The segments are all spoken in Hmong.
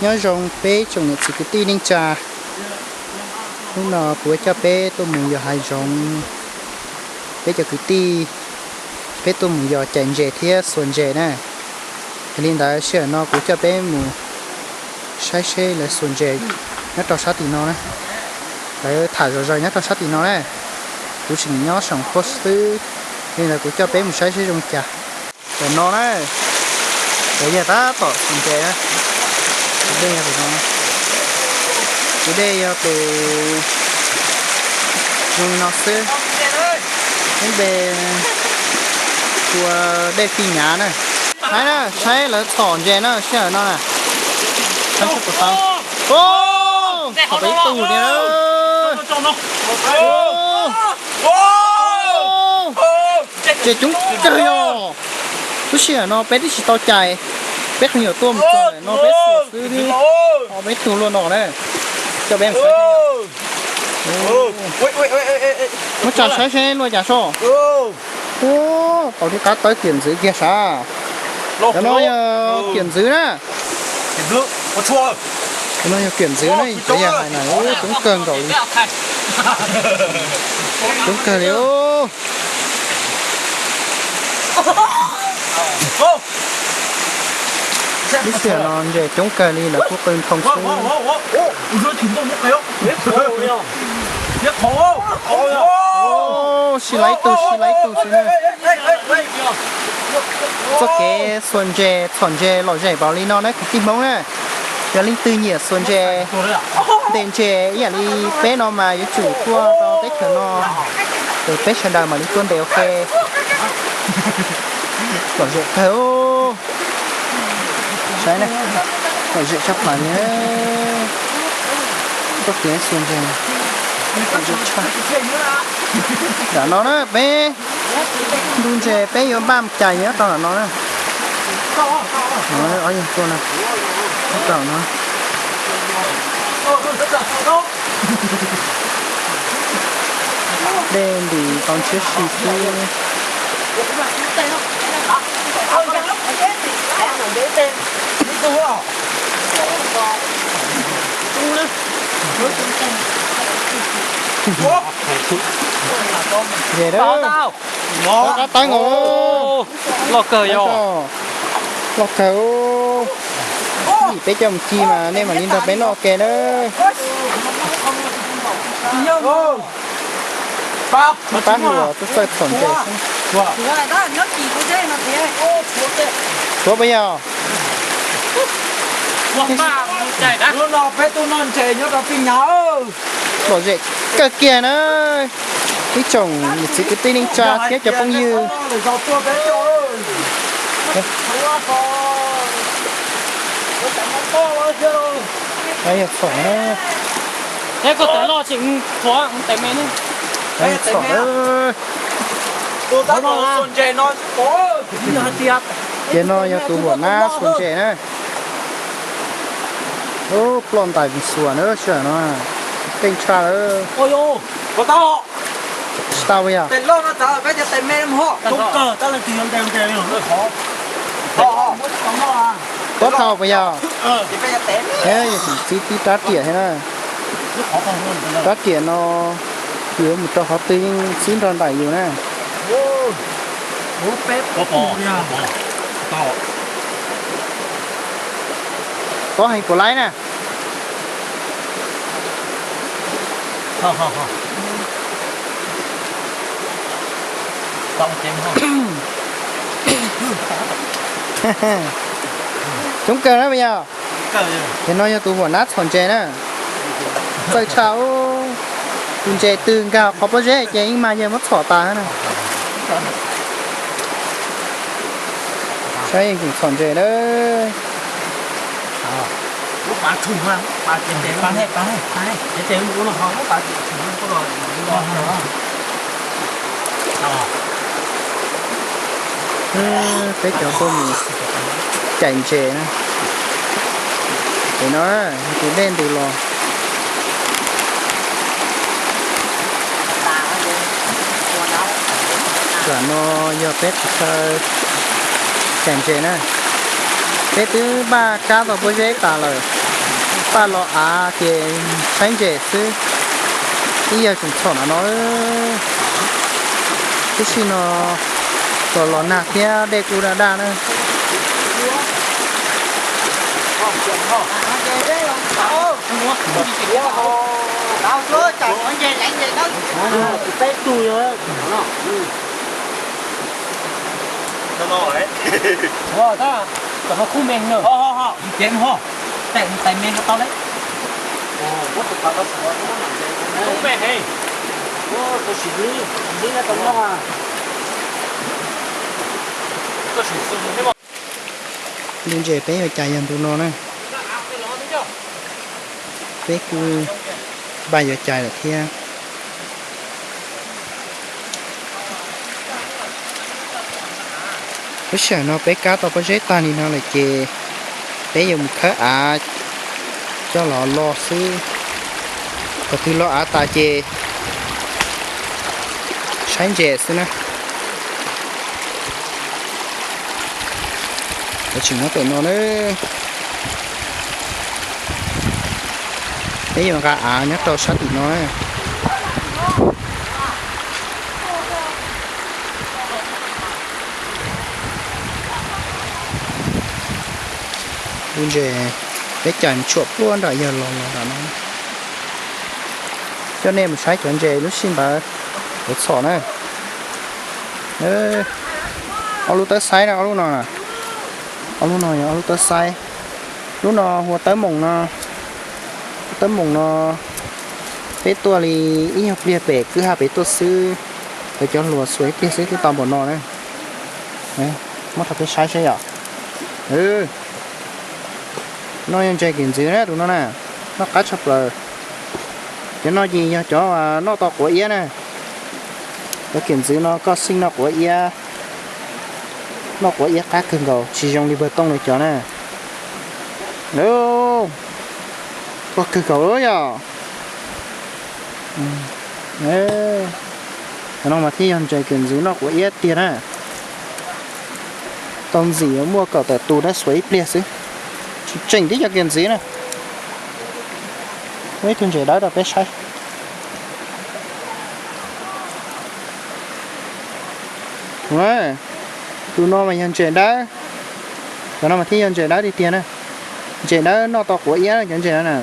Nyob zoo peb tsoom niam txiv kwv tij neej tsa, hnub no kuv yuav coj peb tuaj mus yos hav zoov, peb cov kwv tij, peb tuaj mus yos cais ntses thiab xuas ntses na. Yog li ntawd sij hawm no kuv coj peb mus saib seb lawv xuas ntses nyob rau sab tim no na. Lawv tham zom zaws nyob rau sab tim no na, kuv tseem nyob saum pob xwb, li ntawd kuv coj peb mus saib seb zoo cas. Tam no na, lawv yog tab tom xuas ntses na. Tus dej yog tus no, tus dej yog tus zoo li no xwb, lub npe hu ua dej Fij Nyav na. Saib na, saib lawv txhom ntses na sij hawm no na. Saib seb puas tau. Txhom tau ib tug tiag. Ntses coob kawg yog. Lub sij hawm no peb twb tsis tau cais, peb qee nyuam tuaj mus txog ntawm no peb xuas xwb twb ob peb tug luaj no na. Coj peb mus saib. Muab tsa saib seb luaj cas soj. Tau lub qab tawb kiam ntxwv kiag sav. Cov no yog kiam ntxwv na. Cov no yog kiam ntxwv na, cov yog hais na, coob kawg nkaus li. Coob kawg li. Lub sij hawm no ntses coob kawg li lawv kuj qw nthoo xwb. Sib laib tug sib laib tug xwb na. Txoj kev xuas ntses txhom ntses lom zem npaum li no na kwv tij Hmoob na. Yog leej twg nyiam xuas ntses, ntes ntses ib yam li peb no mas yuav tsum tuaj rau teb chaws no, ces peb sawv daws mam li tuaj ntes ua ke. Lom zem kawg. Saib na, lom zem tshaj plaws li. Txoj kev xuas ntses, lom zem tshaj. Tam no na peb ntu ntses peb yuav npaj mus cais nyob rau tam no na. Ob yog tuaj na, rau no. Dej ntim tau ntshiab si xwb. Ces da, qab teeb os. Loj kawg yog. Loj kawg. Nim peb coj mus ci mas nej mam li nrog peb noj ke na. Pab hluas tuaj txawj txhom ntses. Tuav puas yog? Lub no peb tuaj noj ntses nyob rau Pij Nyav. Lom zem kawg kiag na. Ib tsoom niam txiv kwv tij neej tsa thiab cov phooj ywg. Yog txhom na. Txhom na. Ces no yog tus huam nab xuas ntses na. Ploj ntais mus xuas na sij hawm no. Keej tshaj lawm. Tsis tau yog? Puab tau puas yog? Yog tseem txib tib rab riam thiab na. Rab riam no yuav mus rau qhov twg yeej txib nrog nraim yus na. Puab heev puas laib na. Coob kawg na puas yog? Ces no yog tus huam nab txhom ntses na. Txawj tshaj. Tus ntses twg nkag qhov pob zeb ces yeej mag yawg muab txhom tas na. Saib yeej tseem txhom ntses na. Peb cov tuaj mus cais ntses na. Ces no tus dej ntws los. Tam no yog peb qhov chaw cais ntses na. Peb twb npaj kab tau pob zeb tas lawm, npaj los av ces saib ntses xwb. Ib yawg tseem txhom na no, tib si no los los nag thiab dej kuj daj daj na. Ntu ntses peb yuav cais yog ntu no na. Peb kuj npaj yuav cais lawm thiab. Lub sij hawm no peb kab tau pob zeb tag li no lawm ces peb yuav mus khawb av coj los lo xwb. Thaum twg lo av tas ces saib ntses xwb na. Tseem nyob pem no na. Peb yuav nqa av nyob rau sab tim no na. Lub ntses peb cais mus tshuam pluaj nram yawg los los nram no. Coj nej mus saib cov ntses lub sij ntawd yuav txhom na. Ob lub tawb xaib na, ob lub no, ob lub no yog ob lub tawb xaib. Lub no hu ua tawb moos no, tawb moos no peb tuaj li ib nyuag pliag pem kwj ha pem tuaj xwb, peb cov hluas xuas ib pliag xwb twb tau npaum no na. Muab rau peb saib seb yom. No yog ntses kem ntxwv na tus no na, noj qab tshaj plaws. Cov no ces yog cov noj tau quav iab na. Cov kem ntxwv no koj xij noj quav iab, noj quav iab qab kawg nkaus tsis zoo li npawg tooj li cov na. Koj kawg nkaus yom. Cov no mas thiaj yog ntses kem ntxwv noj quav iab tiag na. Tau ntxim muaj kaum tawm tus na xuas ib pliag xwb. Tseem tib cov kem ntxwv na. Muaj ib tug ntses dawb rau peb saib. Tus no mas yog ntses dawb. Cov no mas thiaj yog ntses dawb tiag tiag na. Ntses dawb noj tau quav iab cov ntses no na.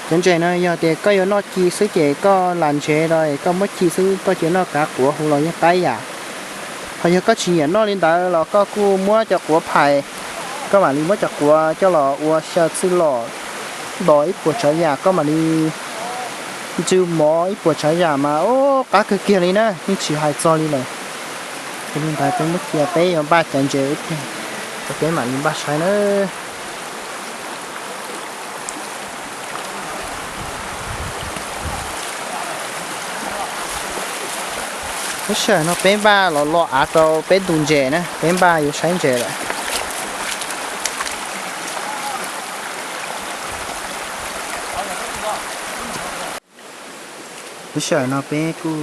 Cov ntses no yog tias koj yuav noj ci xwb ces koj las ntsev rau koj muab ci xwb, koj cia noj kav quav hu los yeej qaib yam. Ho yog koj tsis nyiam noj li ntawd los koj kuj muab cov quav phais, koj mam li muab cov quav coj los ua xyaw txwj lom, dos ib puas tsav yam koj mam li ntsw mov ib puas tsav yam mas ub qab kawg kiag li na, yeej tsis hais txog li lawm. Yog li ntawd peb muab cia peb yuav npaj caiv ntses ib pliag, peb mam li npaj saib na. Lub sij hawm no peb npaj los lo av rau peb ntu ntses na, peb npaj yuav saib ntses lawm. Lub sij hawm no peb kuj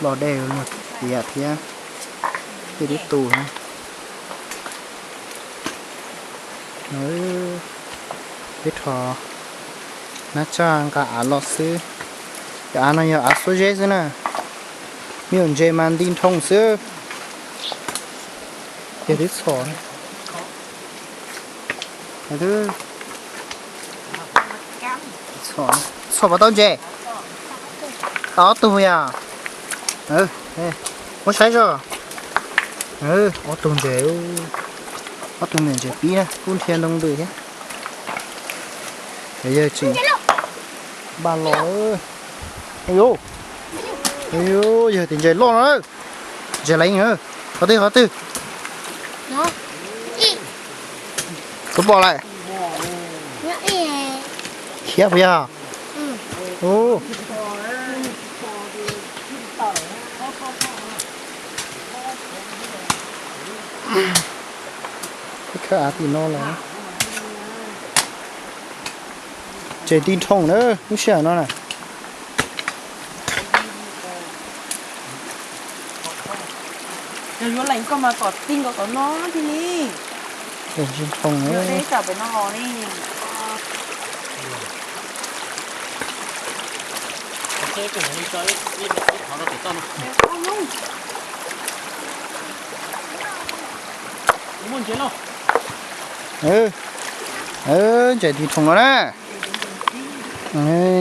lo dej luag tiav thiab, tej twb tu na. Peb rho nab tsaj nqa av los xwb. Cov av no yog av xuab zeb xwb na, me nyuam ntses mas nti nrhoo xwb. Yog twb txhom, txhom puas tau ntses? Tau ob tug yog. Muab saib zoj. Ob tug ntses, ob tug me ntses pib na, kub nrhia ntoo ntws thiab. Yawg tseem npaj los. Yawg tias ntses loj no. Ntses leej, qhov twg qhov twg? Kuv pom lawm. Khiav puas yog? Khawb av tim no los. Ntses nti nrhoo na lub sij hawm no na. Yog yuav lees koj mas kom ti nkaus tom no thiaj li. Ntsis ntoo. Ntses ntoo no na.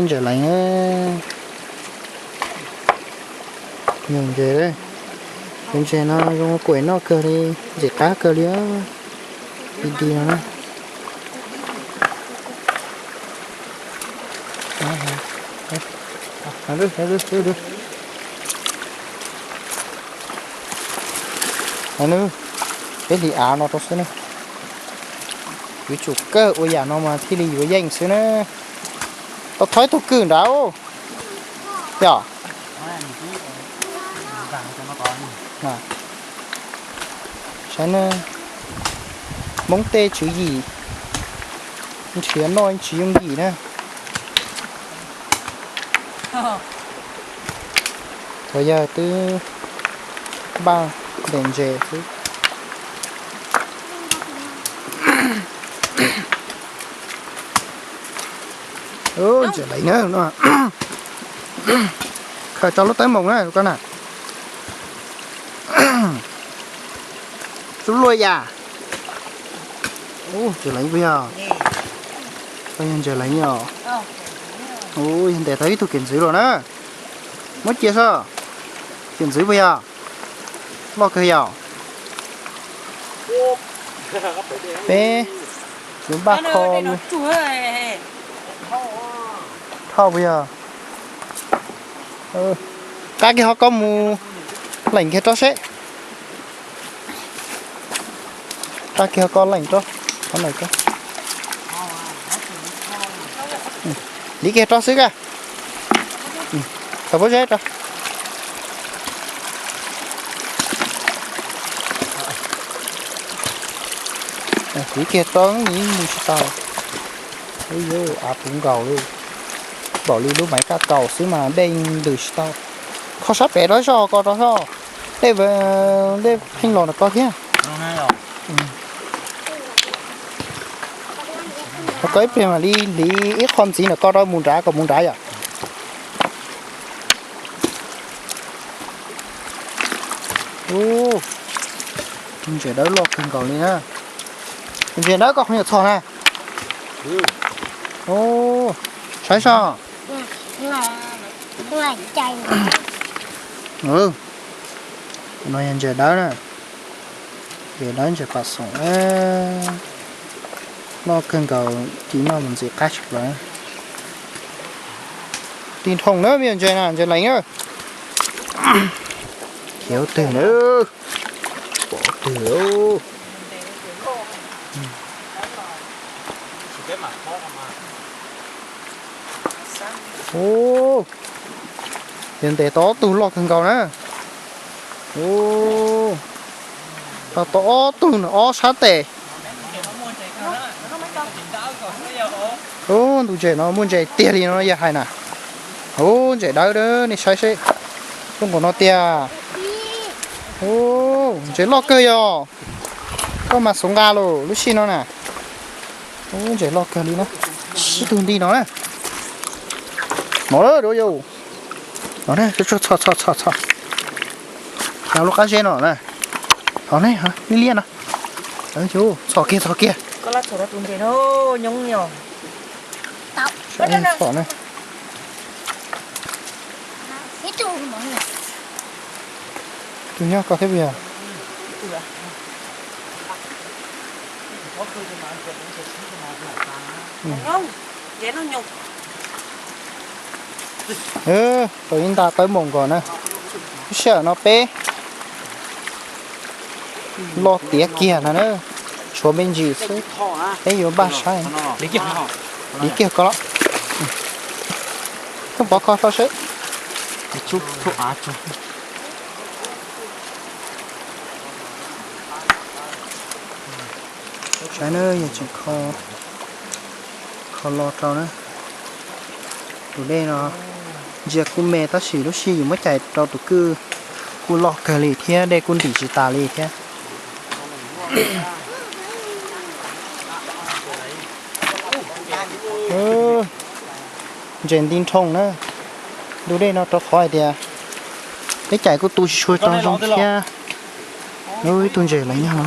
Ntses leev. Ntses, tus ntses no zoo kuam noj kawg li, ntxim qab kawg li. Di di no na. Peb hliv av no rau xwb na. Yuav tsum kawg ua yam no mas thiaj li yuav yeej xwb na. Tau thov ib tug kwj nrad. Yog. Saib na, Hmoob tej tswv yim, nrhiav noj tsis yooj yim na. Thaum yawg twb npaj ntes ntses xwb. Ntses leev na no. Khaws tso lub teeb moos na koj na. Tub luaj yam. Ntses leev puas yog? Koj yog ntses leev os. Yog ntes tau ib tug kev ntxwv los na. Muab cia soj. Kev ntxwv puas yog? Loj kawg yog. Peb yuav npaj kho. Thauj puas yog? Qab kiag ho koj mus leem kiag rau seb. Qab kiag ho koj leem rau. Hliv kiag rau xwb ka. Thaum pob zeb rau. Hliv kiag rau, mus tsis tau. Av puv nkaus li. Npaum li lub maiv kaj kaus xwb mas dej ntws tsis tau. Kho sab pem rau zog ko rau zog. Dej, dej pheej los ntawm ko thiab. Ho ko ib pliag mam li hliv ib qho ntxiv ntawm ko rau mus nrad kom mus nrad yom. Ntses dawb loj kawg nkaus li na. Ntses dawb koj qhov nyuam txhos na. Saib soj. No yog ntses dawb na. Ntses dawb ntses pas xoom. Loj kawg nkaus, ci noj mus ntxim qab tshaj plaws. Tig nrhoos na, me ntses na, ntses leev na. Khiav twg na, pom twg. Yog ntes tau ob tug loj kawg nkaus na. Tau tau ob tug no ob sab tes. Ub, ntu ntses no muaj ntses tiag li no yog hais na. Ub, ntses dawb dawb nej saib seb. Lub nkaus no tiag. Ub, ntses loj kawg yog. Koj mas xov nqa los lub sij no na. Ub, ntses loj kawg li na. Ib tug nti no na. No lawm yau. No na, txhos txhos txhos txhos. Lub qab zeb no na. Ho ne, liab liab no. Txhos kiag, txhos kiag. Txhos na. Tus nyob koj thiab puas yog? Tau ib nta tawb moos nkaus na. Lub sij hawm no peb loj tiav kiag no na. Tshuav me ntsis xwb, peb yuav npaj saib. Liv kiag ko los. Koj pov kho tso seb. Saib na, yog tseem kho, kho lo rau na. Tus dej no ntsia kuj me tab sis lub sij yus muab cais rau tus kwj kuj loj kawg li thiab dej kuj ntim tsis tas li thiab. Ntses nti nrhoo na. Ntu dej no rau qhov hais tias peb cais kuj tu tsis tshua tau zoo thiab. Ib tug ntses los nyog no.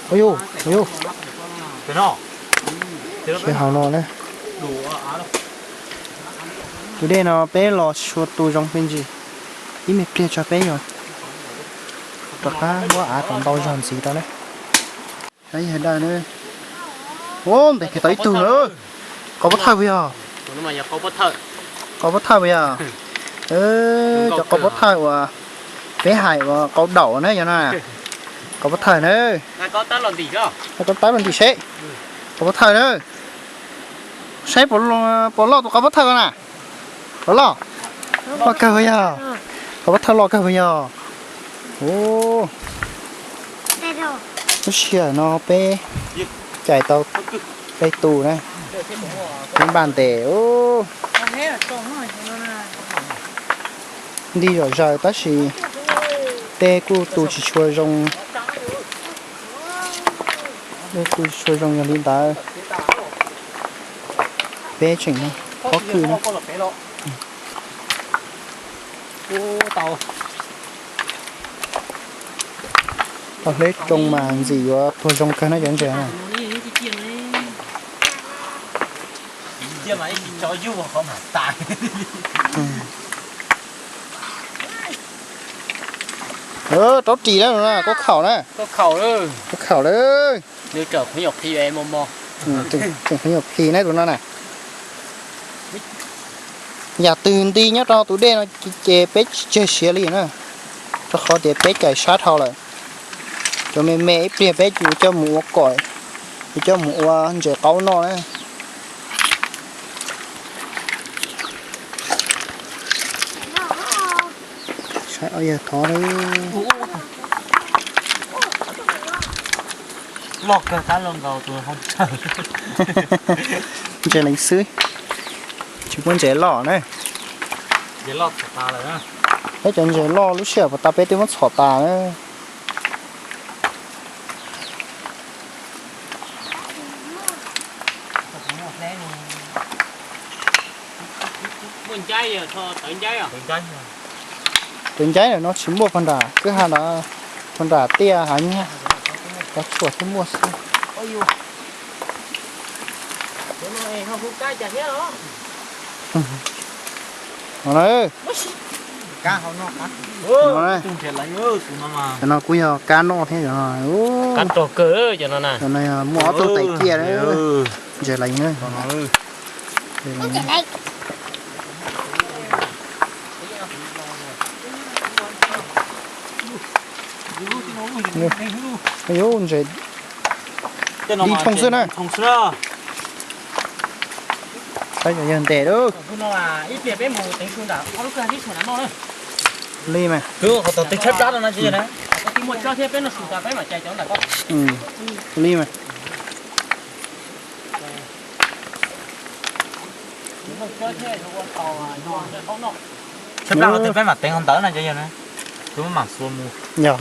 Ua yus, ua yus. Sib haum no na. Tus dej no peb los tsis tshua tu zoo me ntsis. Ib me pliag tso peb yuav rov qab muab av kom ntau zog ntxiv rau na. Saib yawg dawb na. Ua ntes kiag tau ib tug na. Qau pob thawj puas yog? Qau pob thawj puas yog? Cov qau pob thawj uas peb hais uas qau daum na yog no. Qau pob thawj na. Qau tawb los ntim seb. Qau pob thawj na. Saib puas loj tus qau pob thawj ko na. Puas loj? Loj kawg puas yog? Qau pob thawj loj kawg puas yog? Lub sij hawm no peb cais tau peb tus na. Peb npaj ntes. Nti zom zaws tab sis dej kuj tu tsis tshua zoo. Dej tu tsis tshua zoo yog li ntawd. Peb tseem no, pob kws no. Tau hleb tsoo mas ntxim yuav tuag zoo kawg na cov ntses na. Raub ris na, khaub khaum na. Khaub khaum lawm. Tseem qhov nyuam phis na tus no na. Yam twg nti nyob rau tus dej no ces peb tsis tseg siav li na, rau qhov tias peb cais sab dhau lawm. Cov me me ib pliag peb yuav coj mus ua kom, yuav coj mus ua ntses qaub noj na. Saib ob yawg thov na. Loj kawg tab loj nkaus tus hauv. Ntses leev xwb, tsis muaj ntses loj na. Peb cov ntses loj lub sij hawm puas tas peb twb muab txhom tas na. Tawv ncaib no tsis muaj pag nram kwj ha nrad, pag nram tiaj hav nyab, cov tshuam thiaj muaj xwb. Cov no kuj yog kab noj thiab. Cov no muaj ob tug tais ciaj, ntses leev na. Ntses di thoo xwb na. Saib cov yawg ntes lawm. Li mas. Li mas. Peb mam teev hauv ntawd na cov yawg na. Peb mam xua mus. Nyob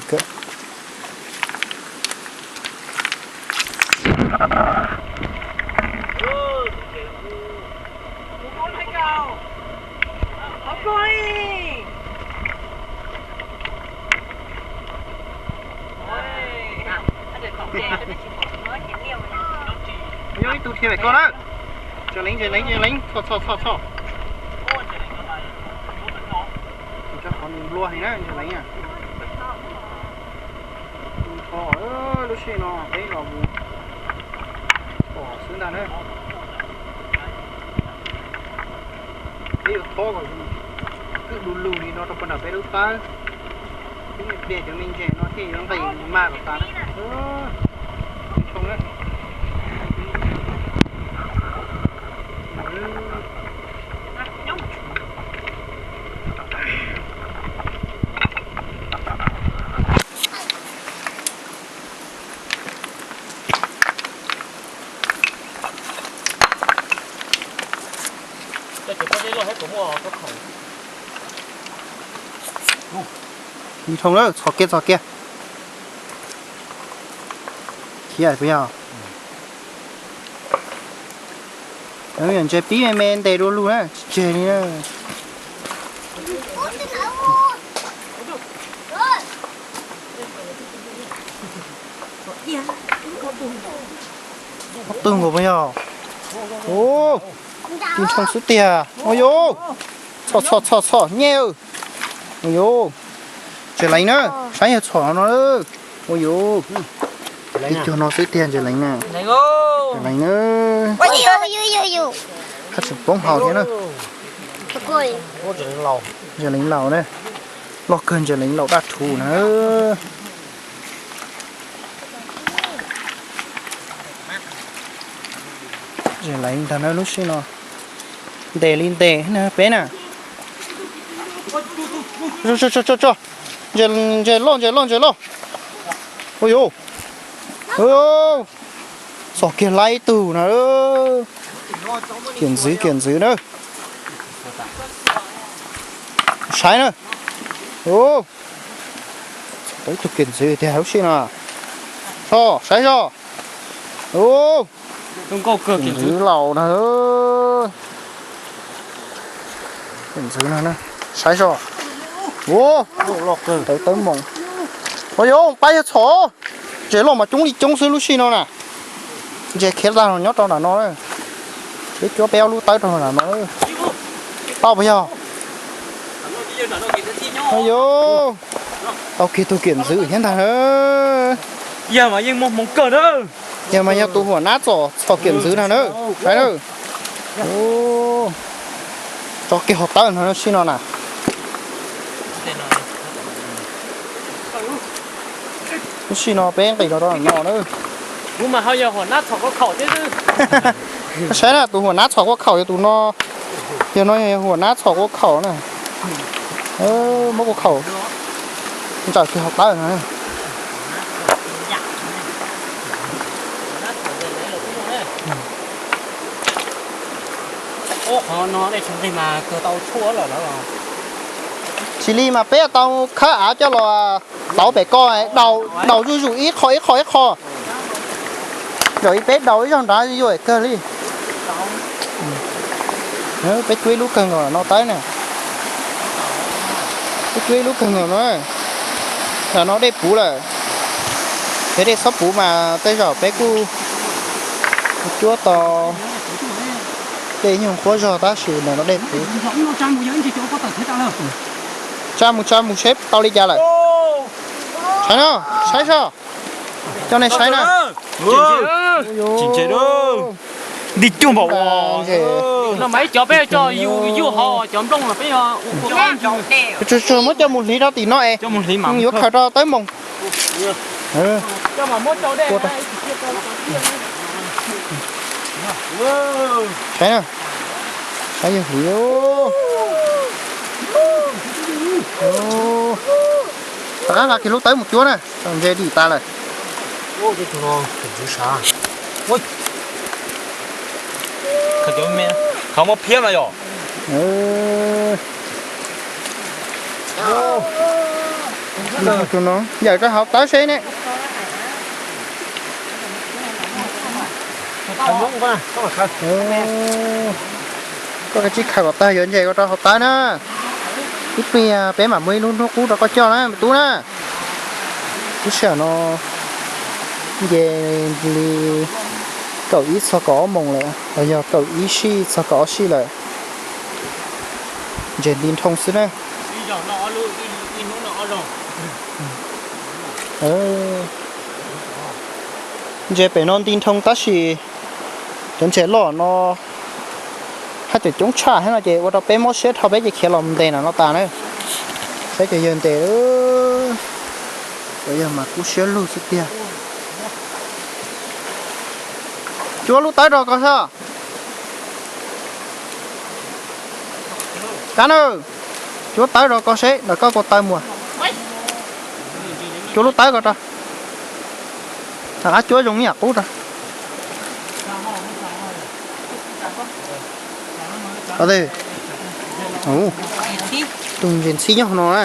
ib tug dhia pem koj na. Ntses leev, ntses leev, ntses leev, txhom, txhom, txhom, txhom. Tus rau qhov nws nplua heev na, ntses leev na. Tus rau, lub sij hawm no peb los mus pom xwb ntag na. Peb yuav thob kom kwj du lug li no rau puag nram peb lub tawb. Ib me pliag cov me ntses no thiaj yuav nqis mus mas kom tas na. Zoo na. Nti thoo lawm, txhom kiag, txhom kiag. Khiav puas yog? Ntses pib me me ntes dua lug na, tsis tseg li na. Ob tug nkaus puas yog? Ub, tib nrhoo xwb tiag. Ua yuv, txhom txhom txhom txhom nyej. Ua yuv, ntses leev na, saib yawg txhom no. Ua yuv, ib cuag no xwb tiag ntses leev na. Ntses leev na. Haj tseem poob haus thiab na. Ntses leev laus na, loj kawg ntses leev laus daj rhuv na. Ntses leev ntag na lub sij no. Ntes li ntes na peb na. Tso, tso, tso, tso. Ntses, ntses loj, ntses loj, ntses loj. Ua yuv, txog kiag laib ib tug na. Kiam ntxwv, kiam ntxwv na. Saib na. Ub, tau ib tug kiam ntxwv tiag lub sij no. Tso, saib tso. Ub, kiam ntxwv laus na. Kiam ntxwv no, saib tso. Ub, tawv tawb moos. Ua yuv, pab yawg txhom. Ntses loj mas coob li coob xwb lub sij no na. Ntses khiav tag los nyob rau nram no. Peb cuab peb ob lub tawb rau nram no. Tau puas yog? Ua yuv, tau kiag tug kiam ntxwv thiab ntag na. Yog mas yeej muaj hmoov kawg na. Yog mas yog tus huam nab txhom, txhom kiam ntxwv no na. Saib na. Tso kiag hauv tawb no lub sij no na. Lub sij no peb nqis los rau no na. Kuv mas ho yog huam nab txhom kua khaum thiab xwb. Saib na, tus huam nab txhom kua khaum yog tus no. Yog no yog huam nab txhom kua khaum na. Muab kua khaum ntsawm kiag hauv tawb no. Tsis li mas peb tau khawb av coj los tauv pem ko, daus zuj zus ib qho ib qho ib qho. Zaum ib peb daus ib zaug nrad yuam kawg li. Peb cuab ib lub kawg nkaus no tawb na. Peb cuab ib lub kawg nkaus no. Nram no dej puv lawm. Yog dej txhob puv mas tej zaum peb kuj cuab tau dej nyuag qhuav zog tab sis nram no dej puv. Tsa mus tsa mus seb tau li cas lawm. Saib no, saib soj. Coj nej saib na. Nti cuag npaum no mas ib cov peb coj yus yuj ho cov nplooj los peb tsuag tsuag muab coj mus hliv rau tim no es yuav khaws rau tawb moos. Saib na, saib yawg hliv. Rov qab nqa kiag lub tawb mus cuab na, ntses dim tas lawm. Qhov muab phiab mas yom. Yawm rau hauv tawb seb ne. Koj kav tsij khaws kom tag yuav ntses ko rau hauv tawb na. Ib pliag peb mam muaj ib lub hnub qub rau koj coj na me tub na. Lub sij hawm no nce li kaum ib txog kaum ob moos lawm, los yog kaum ib sij txog kaum ob sij lawm. Ntses nti nrhoo xwb na. Ntses pem no nti nrhoo tab sis cov ntses loj no haj tseem coob tshaj thiab no ces ua rau peb mob siab dhau peb ces khiav los ntes nram no tas na. Saib cov yawg ntes, cov yawg mas kub siab lug xwb tiag. Cuab lub tawb rau ko soj. Kab na, cuab tawb rau ko seb ntawm koj kua taw muag. Cuab lub tawb ko rau. Rov qab cuab zoo ib yam qub rau. Tus ntses ntxhib nyob no na.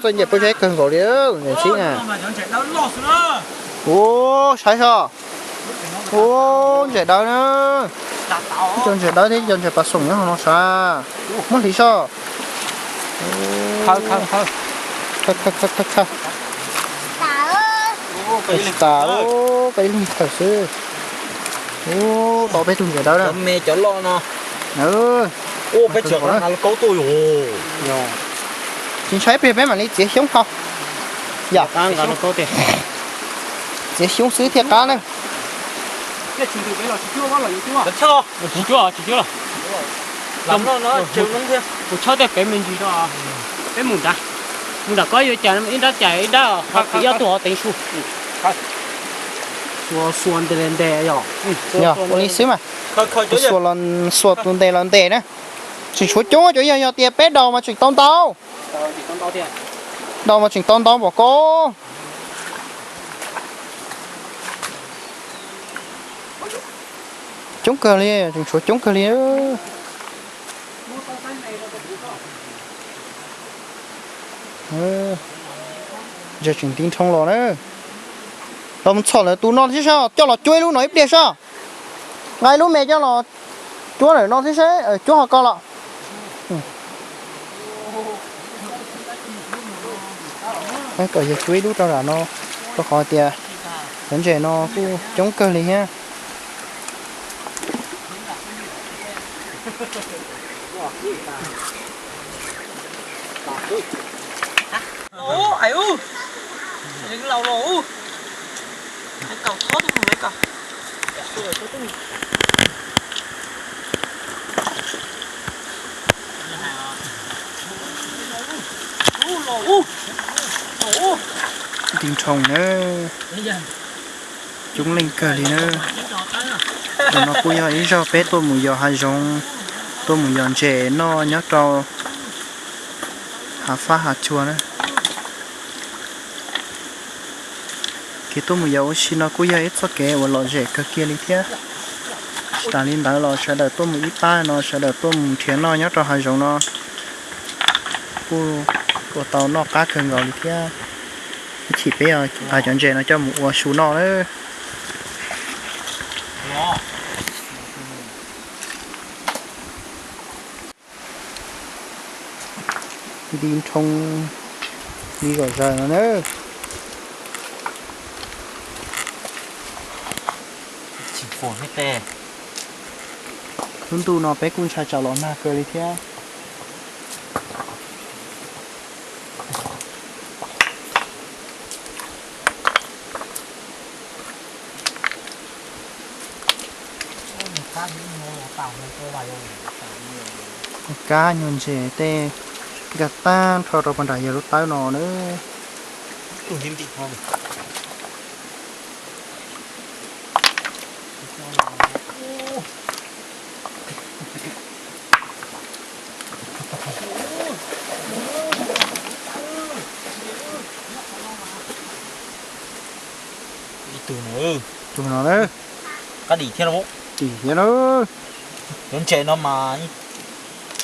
Txoj nce pob zeb kawg nkaus li ntses ntxhib na. Ua saib soj. Ub, ntses dawb na. Ib co ntses dawb thiab ib co ntses pas xoom nyob hauv no sav. Muab hliv soj. Tsis tas, koj ib leeg thawm xwb. Ub, tau peb tug ntses dawb na. Tsis ntshai plig, peb mam li txiav xyoob tau. Yom, txiav xyoob xwb thiaj qab na. Kuv tshawb tej pem me ntsis rau, peb mus nrad, mus nram koj yuav cas ib nrab cas ib nrab, qhov ib ob tug hov teev su. Xuas xuas ntes ntes yom. Yog ua li xwb mas. Xuas los xuas, tus ntes los ntes na. Tseem tshuav coob, cov yog, yog tias peb daus mas tseem tau ntau. Daus mas tseem tau ntau npaum ko. Coob kawg li, tseem tshuav coob kawg li. Ntses tseem nti nroo los na. Los mus txhom lawm tus no thiab seb, coj los cuab ib lub no ib pliag seb. Nqa ib lub me coj los cuab lawm no thiab seb, cuab ho ko los. Kom yog cuab ib lub rau nram no, rau qhov tias cov ntses no kuj coob kawg li thiab. Nti nroo na, coob leej kawg li na. Ntawm no kuj yog ib zaug peb tuaj mus yos hav zoov, tuaj mus yos ntses noj nyob rau hav fab hav cua na. Kev tuaj mus yos ua si no kuj yog ib txoj kev uas lom zem kawg kiag li thiab. Tsis tas li ntawd los sawv daws tuaj mus ib pab no, sawv daws tuaj mus nrhiav noj nyob rau hav zoov no kuj ua tau noj qab kawg nkaus li thiab. Ib chim peb nqa cov ntses no coj mus ua su noj lawm. Nti nroo li kom zaws no na. Lub ntuj no peb kuj ntshai tsam los nag kawg li thiab. Kab nyuag ntses tej nkag tag nrho rau puag nram yawg lub tawb no na. Ib tug no, tus no na, qab dim thiab lauj. Dim thiab na. Cov ntses no mas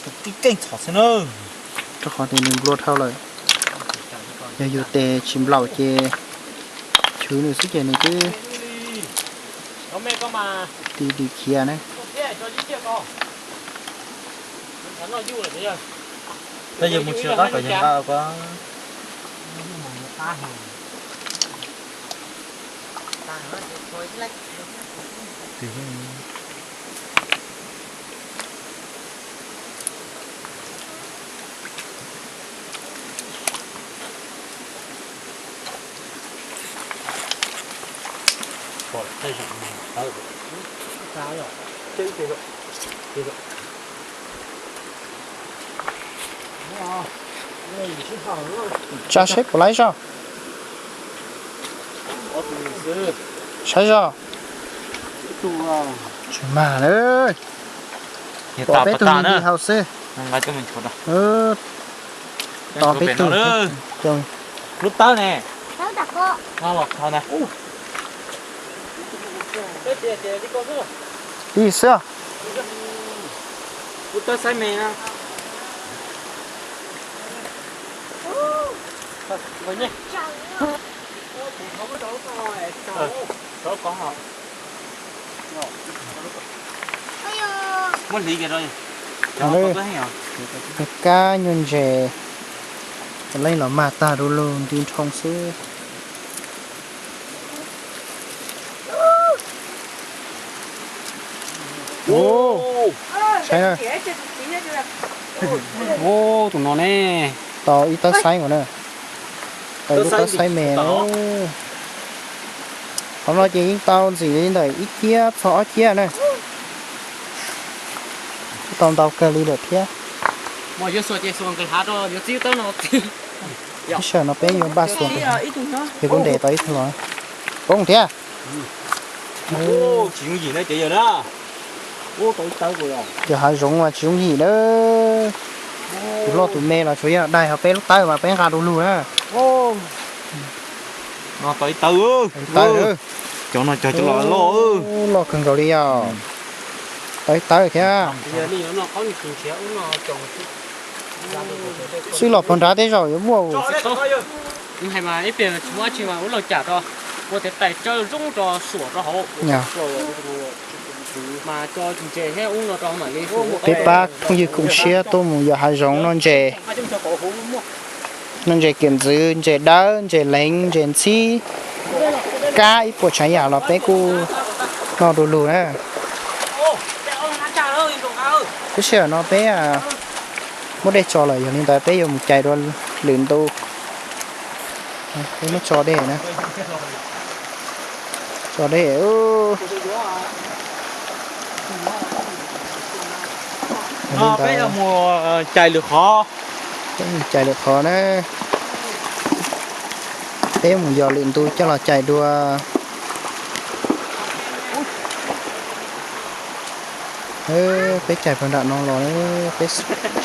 tus tib keej txhom xwb na. Rau qhov tias nws nplua dhau lawm. Yog yus tes tsis nplaum ces chwv nws xwb ces nws twb ti dim khiav na. Tab yog mus tsis rov qab kom yog nqa ko. Tsa saib puas laib zog. Saib zog. Tsis mag lawm. Pom peb tug nti hauv xwb. Tos peb tug. Lub tawb ne. Li xwb. Muab hliv kiag rau. Nyuag kab nyuag ntses, leej los mag tag du lug nti nrhoo xwb. Saib na. Tus no ne, tau ib tawb xaib nkaus na. Tau ib lub tawb xaib me. Qhov no ces yeej tau ntxim li ntawm ib ciab txog ob ciab na. Tau ntau kawg li lawm thiab. Lub sij hawm no peb yuav npaj xuas, ces kuv ntes tau ib tug los poob thiab. Cov hav zoov mas tsis yooj yim na. Tus loj tus me los tsuas yog dai ho peb lub tawb mas peb nqa du lug na. Tawb, cov no cog cov los loj, loj kawg nkaus li yog. Tawb tawb thiab. Xwb los puag nrad tej zaum yuav muaj. Peb pab phooj ywg koom siab tuaj mus yos hav zoov noj ntses, noj ntses kiam ntxwv, ntses dawb, ntses leev, ntses ntxhib, kab ib puas tsav yam los peb kuj noj du lug na. Lub sij hawm no peb muab dej tso lawm, yog li ntawd peb yuav mus cais dua lwm ntu. Peb muab tso dej na. Tso dej. Peb yuav mus cais lwm qhov. Peb mus cais lwm qhov na. Peb mus yos lwm ntu coj los cais dua. Peb cais puag nram no los, peb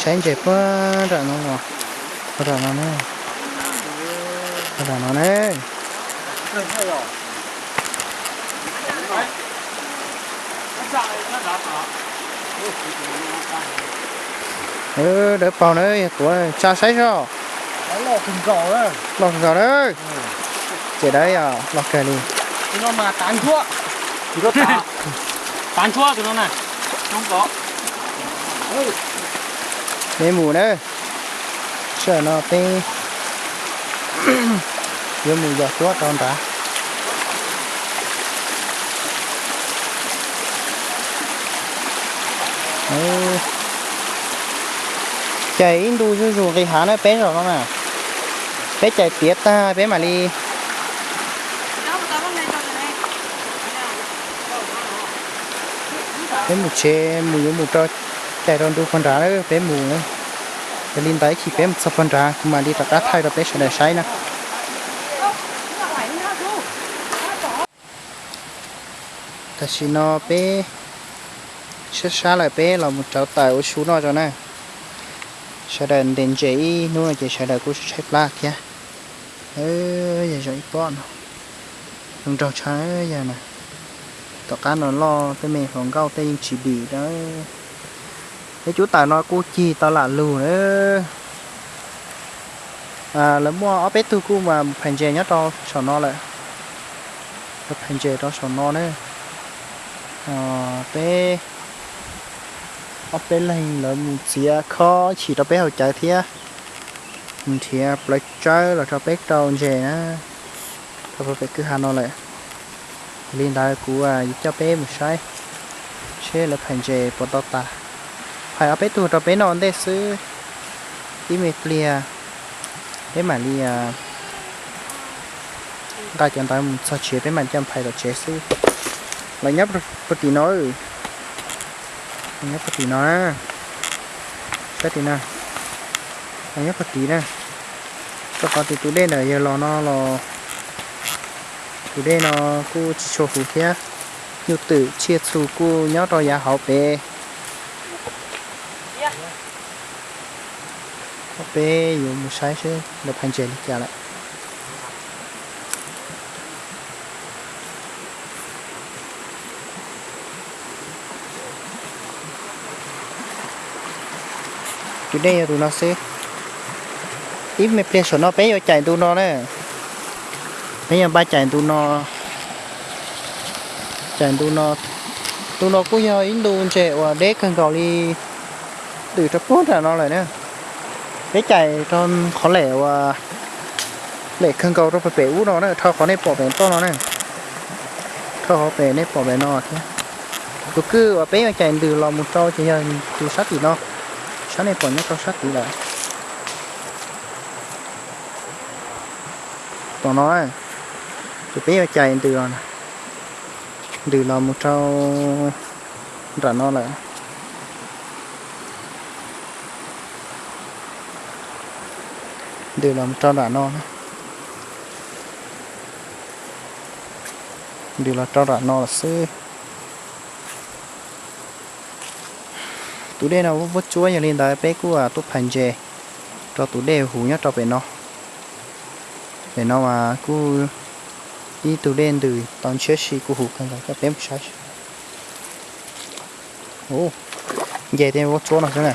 saib ntses puag nram no los, puag nram no na, puag nram no na. Dawb paug na, yog tuav tsa saib zog. Loj kawg nkaus na. Ces dawb yog loj kawg li. Peb mus na. Sij hawm no peb yuav mus yos cuab rau nrad. Cais ib ntu zuj zus nqis hav na peb zaum no na. Peb cais tiav tag peb mam li, peb mus tsev mus yuav mus rau, cais rau ntu puag nrad peb mus. Yog li ntawd ib chim peb mus txog puag nrad kuv mam li rov qab thaij rau peb sawv daws saib na. Tam sim no peb sab sab lawm peb los mus rauv taws ua su noj tso na. Sawv daws ntes ntses ib hnub no ces sawv daws kuj tshaib plab thiab. Yog zoo ib pob no, zoo nraug tshaj yog na. Tom qab no loj tej me hluas nkauj tej yeej tsis dim. Peb cub taws no kuj cig tau lam lug na. Lawv muaj ob peb tug kuj mas mus phais ntses nyob rau saum no lawm. Lawv phais ntses rau saum no na. Peb ob peb leeg lawv mus txiav khob chim rau peb haus cawv thiab. Mus nrhiav plawv tsawb los rau peb rau ntses na. Rau pem kwj ha no lawm. Yog li ntawd kuv yuav coj peb mus saib seb lawv phais ntses puas tau tas. Phais ob peb tug rau peb noj ua ntej xwb. Ib me pliag peb mam li nqa cov ntawd mus txog tsev peb mam coj phais tom tsev xwb. Los nyob puag tim no, nyob puag tim no, saib tim no, los nyob puag tim na. Rau qhov tias tus dej ntawm yawg los no los, tus dej no kuj tsis tshua huv thiab. Nyuj twm tsiaj txhu kuj nyob rau yav hauv pem. Peb yuav mus saib seb lawv phais ntses li cas lawm. Tus dej yog tus no xwb. Ib me pliag saum no peb yuav cais ntu no na. Peb yuav npaj cais ntu no, cais ntu no Ntu no kuj yog ib ntu ntses uas deb kawg nkaus li, twb rau puag nram no lawm na. Peb cais rau qhov lem uas lem kawg nkaus rau pem ub no na, dhau qhov nej pom pem toj no na, dhau qhov pem nej pom pem no thiab. Tus kwj uas peb yuav cais ntws los mus rau ces yog tus sab tim no, sab nej pom nyob rau sab tid lawm. Tom no, tus peb yuav cais ntws los, ntws los mus rau nram no lawm. Ntws los rau nram no, ntws los rau nram no lawm xwb. Tus dej no vuab tsuab, yog li ntawd peb kuj tuaj phais ntses rau tus dej huv nyob rau pem no. Pem no mas kuj ib tug dej ntws tau ntshiab si, kuj huv kawg nkaus, coj peb mus saib. Nce tej vuab tsuab no xwb na.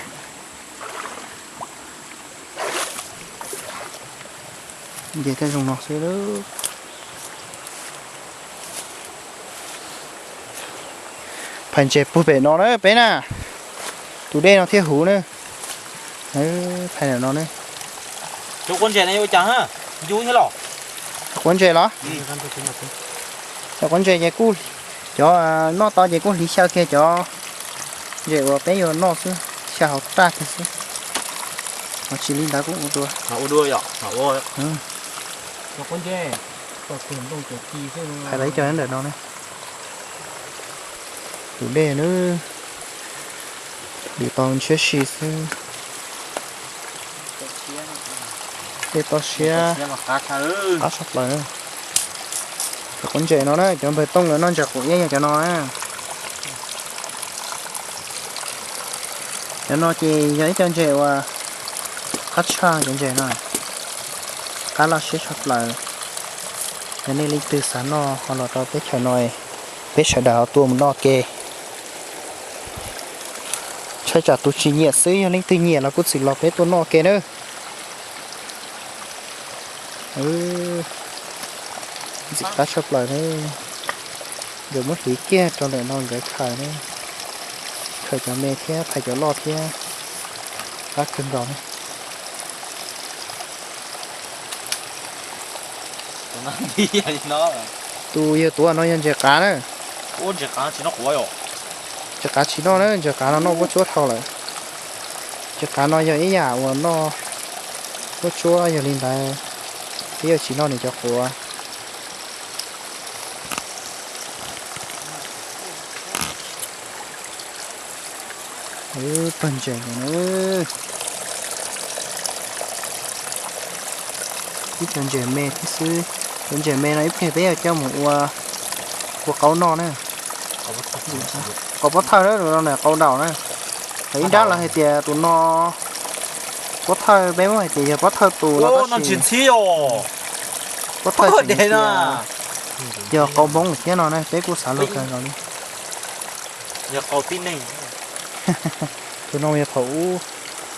Nce tej zoo no xwb. Phais ntses puag pem no na peb na, tus dej no thiaj huv na. Phais ntawm no ne. Quav ntses los? Cov quav ntses ces kuj, cov noj tau ces kuj hliv xyaw kiag cov ntses uas peb yuav noj xwb, xyaw hauv raj kiag xwb. Ho tsis li ntawd kuj ua dua. Phais los ib co ntawm no ne. Tus dej na, dim tau ntshiab si xwb. Dej toj siab qab tshaj plaws. Cov quav ntses no na, cov npawg Tooj lawv noj ntses quav iab yog cov no na. Cov no ces yog ib co ntses uas qab tshaj cov ntses no, qab loj siab tshaj plaws. Yog nej leej twg xav noj ho los rau teb chaws no, peb sawv daws ho tuaj mus noj ke. Ntshai tsam tus tsis nyiam xwb, yog leej twg nyiam los kuj txwm los peb tuaj noj ke na. Ntxim qab tshaj plaws ne. Nkawd muab hliv kiag rau ntawm no nkawd khaws ne, khaws cov me thiab phais cov loj thiab, qab kawg nkaus ne. Tus yawg tuav no yog ntses qav na. Ntses qav tsis noj na, ntses qav no noj vuab tsuab dhau lawm. Ntses qav no yog ib yam uas noj vuab tsuab, yog li ntawd peb yuav tsis noj nws cov quav. Pawg ntses no, ib co ntses me thiab xwb. Cov ntses me no ib pliag peb yuav coj mus ua, ua qaub noj na. Qaub pob thawj na, tus no na qaub daus na. Ib nrab lawv hais tias tus no pob thawj, peb muab hais tias yog pob thawj tus no tab sis pob thawj tseem tias yog qaub Hmoob thiab no na, peb kuj xav luag kawg nkaus li. Tus no yog thaum ub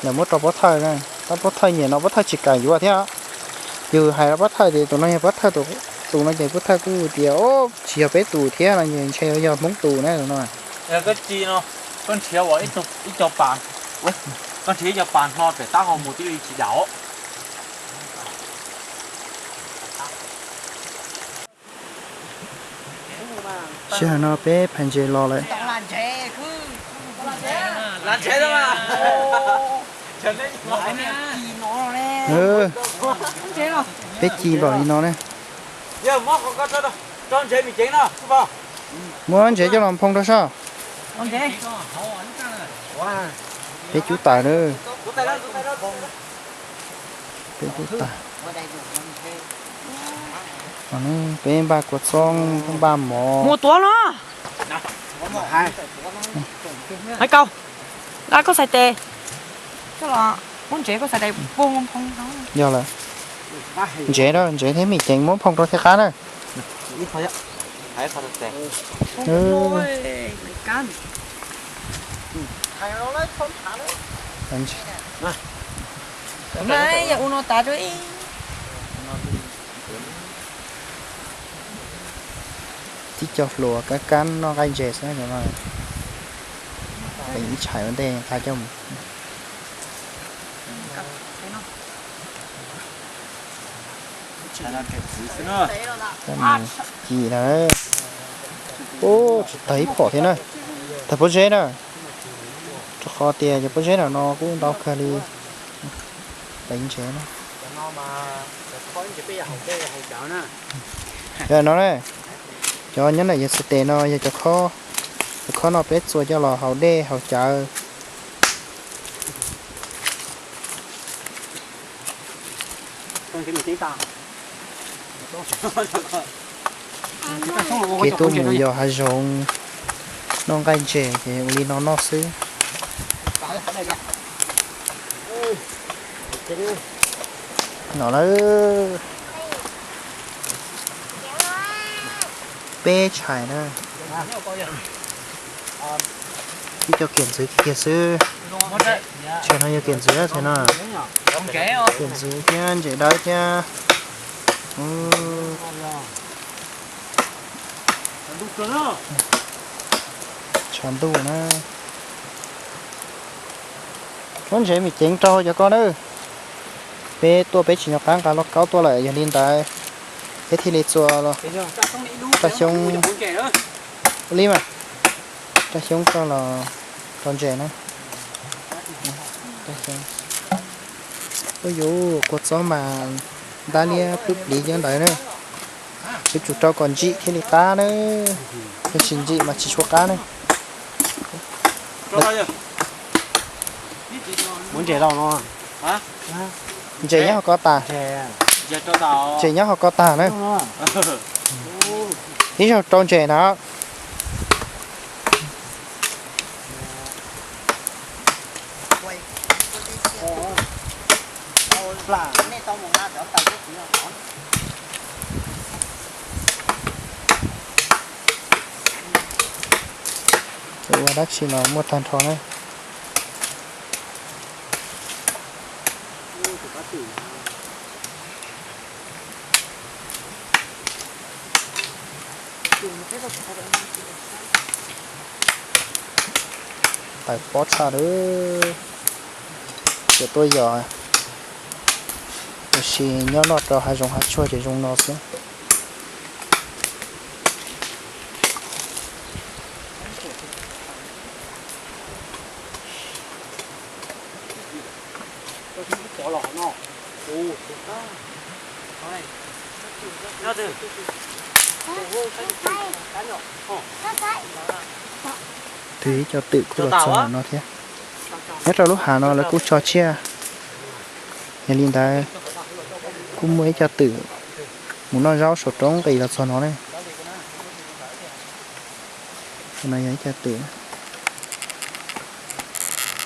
lawv muab rau pob thawj na, tab pob thawj nyiam no pob thawj tsis kam yuav thiab. Yus hais rau pob thawj tias tus no yog pob thawj tus, tus no ces pob thawj kuj tias tsis yog peb tus thiab no ces ntshe yog Hmoob tus na tus no. Koj nrhiav ib co pas, koj nrhiav ib co pas hno pem tab hau mus twb tsis dam. Sij hawm no peb phais ntses los lawm. Peb ci npaum li no ne. Muab ntses coj los nphoo rau soj. Peb cub tawm na. Peb cub tawm. Peb npaj kua txob, npaj mov. Mus tuav no. Hais kau, nqa koj xais tes coj los muab ntsev koj xais tes pum nphoo. Yog lawm. Ntsev, ntsev thiab me ceev muab nphoo rau thiab qab na. Ua no tas rau ib. Tib co hluas kab kab noj nqaij ntses xwb no. Ib tshais ua ntej nqa coj mus ci na. Ub, tsis tawg ib phom thiab na. Tawg pob zeb na. Rau qhov tias cov pob zeb no kuj ntau kawg li. Tawg ntses na. Yog no na, cov nyob ntawm yawg Xwm Tes no yog cov khob. Cov khob no peb txua coj los haus dej haus cawv. Kev tuaj mus yos hav zoov noj nqaij ntses ces ua li no noj xwb. No lawm, peb tshais na. Ib co kiam ntxwv kiag xwb. Tshais no yog kiam ntxwv tshais no. Kiam ntxwv thiab ntses dawb thiab. Tshav ntuj na. Muab ntses me ceev rau cov ko na. Peb tuaj peb tsis nco qab nqa lauj kaub tuaj lawm, yog li ntawd peb thiaj li txua rau xyoob. Ua li mas, rau xyoob tso los rau ntses na. Ub, yuav kua txob mas ntab liab pwb pliv nyob ntawd na. Yuav tsum rau kom ntsim thiaj li qab na. Yog tsis ntsim mas tsis tshua qab na. Ntses nyob hauv ko tas. Ntses nyob hauv ko tas na. Ib zaug rau ntses na. Ua dab tsi los muaj tag nrho na. Tawv pob tshaj lawm. Ces tuaj yos, tiam sis nyob noj rau hav zoov hav tsuag ces zoo no xwb. Twb ib co twm kuj los txog no thiab. Nyob rau lub hav no lawv kuj tso tsiaj, yog li ntawd kuj muaj ib co twm mus noj zaub saum roob nqis los txog no ne. No yog ib co twm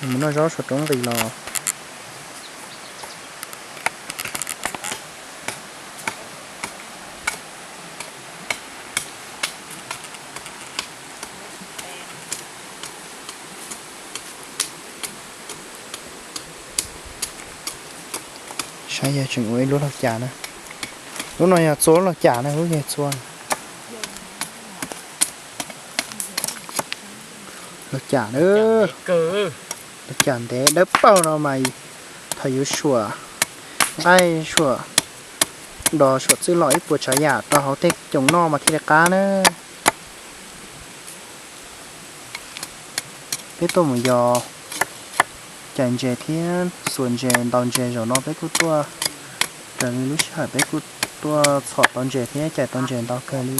mus noj zaub saum roob nqis los. Saib yog tseem ua ib lub laug cas na. Lub no yog txua lub laug cas na, lub yog txua laug cas na. Laug cas ntev dawb paug no mas thaum yuav suam nqaij suam dos suam txwj los ib puas tsav yam rau hauv tej coom noj mas thiaj li qab na. Peb tuaj mus yos cais ntses thiab xuas ntses ntaus ntses zaum no peb kuj tuaj raws li lub sij hawm peb kuj tuaj txhom tau ntses thiab cais tau ntses ntau kawg li.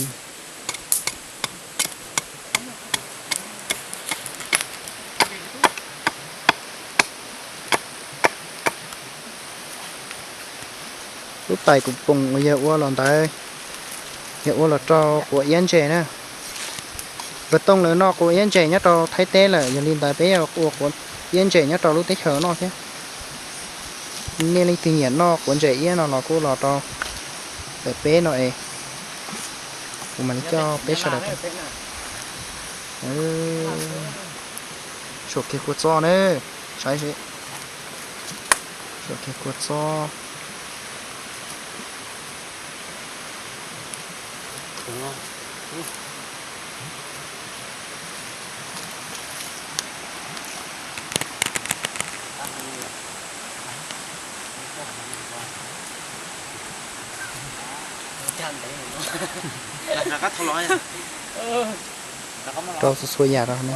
Lub tais kuv poos uas yawg ua los ntawd, yawg ua los rau quav iab ntses na. Npawg Tooj lawv noj quav iab ntses nyob rau Thaib teb lawm, yog li ntawd peb ua quav iab ntses nyob rau lub teb chaws no noj thiab. Nej leej twg nyiam noj quav ntses iab no los kuj los rau ntawm peb no es kuv mam li coj peb sawv daws. Suam kiag kua txob na, saib seb. Suam kiag kua txob. Rau txhua txhua yam rau ne.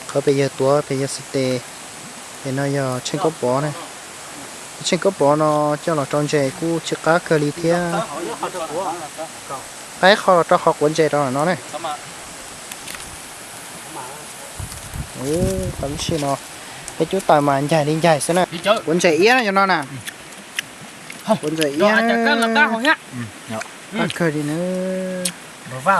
Qhov pem yog tuav pem yog xib tes, pem no yog tsheej kaub pov ne. Tsheej kaub pov no coj los rau ntses kuj tsis qab kawg li thiab. Qaib qho los rau qhov quav ntses rau no ne. Ub, tau lub sij no peb cub taws mas ncaig li ncaig xwb na. Quav ntses iab no yog no na. Quav ntses iab. Qab kawg li na. Npawg Vaj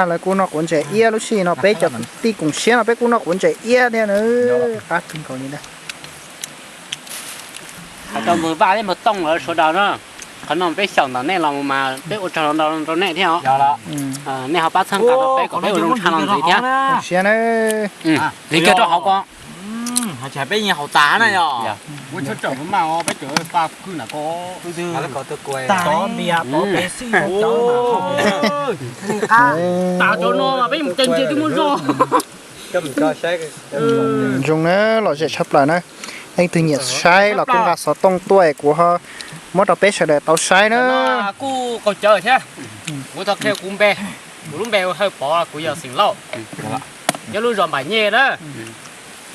lawv kuj noj quav ntses iab, lub sij no peb cov kwv tij koom siab no peb kuj noj quav ntses iab thiab na. Qab kawg nkaus li na. Hais rau npawg Vaj thiab npawg Tooj lawv sawv daws na, qhov no peb xyaum ntawm nej los mas peb ua tsaug ntau rau nej thiab os. Nej ho pab txhawb nqa rau peb kom peb ua zoo tshaj no ntxiv thiab. Siab na. Li kiag rau hauv ko. Peb yeej haus tas na yog. Tas cov no mas peb mus ceg ntses twb muaj zog. Zoo na, lom zem tshaj plaws na. Leej twg nyiam saib los kuj nqa xov tooj tuaj es kuv ho muab rau peb sawv daws tau saib na. Kuv qaug cawv thiab, kuv tau qhia kuv npe, kuv lub npe Hawj Pov, kuv yog xeem Lauj, nyob lub zos Npam Nyej na.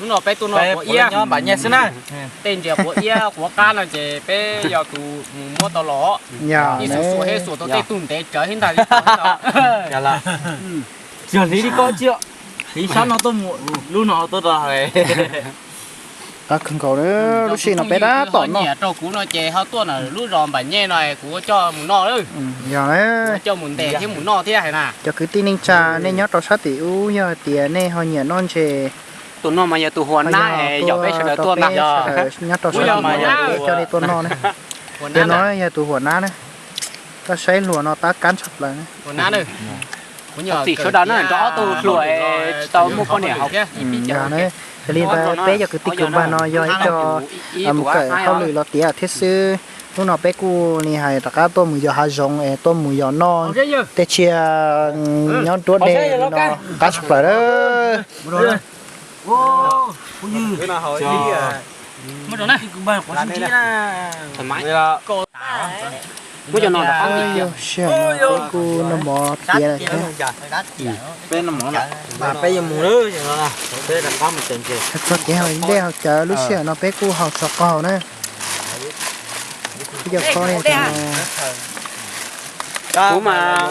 Hnub no peb tuaj noj quav iab, tej ntses quav iab quav qab no ces peb yog tus mus muab tau los, ib xuam xuas thiab xuas tau tej tug ntev tsawv thiab ntag li. Yog hliv li koj tsis, hliv sab no tuaj mus, lub no tuaj rau. Qab kawg nkaus, lub sij no peb tab tom noj. Nyiam rau kuv no ces ho tuaj ntawm lub zos Npam Nyej no kuv coj mus noj lawm. Yog, coj mus ntes thiab mus noj thiab hais na. Cov kwv tij neej tsa nej nyob rau sab tim ub yog tias nej ho nyiam noj ntses, tus no mas yog tus huas nab es yog peb sawv daws tuaj ntag. Nyob rau sab tim ub coj nej tuaj noj na. Tus no yog tus huas nab na. Koj saib hluas no tab kab tshaj plaws na. Tim sawv daws na, nrog ob tug hluas tsis tau muaj poj niam hauv. Yog na, yog li ntawd peb cov kwv tij kwv npawg no yog ib co mus kawm hauj lwm los tiav thiab xwb. Hnub no peb kuj li hais rov qab tuaj mus yos hav zoov es tuaj mus yos noj tej tsiaj nyob nruab dej li no, qab tshaj plaws lawm. Muab cov no rov qab mus. Sij hawm no peb kuj noj mov tiav lawm thiab. Peb noj mov lawm mas peb yuav mus lawm, txog kev haus dej haus cawv lub sij hawm no peb kuj haus tso qaug na. Ib co khob li no. Kuv mas,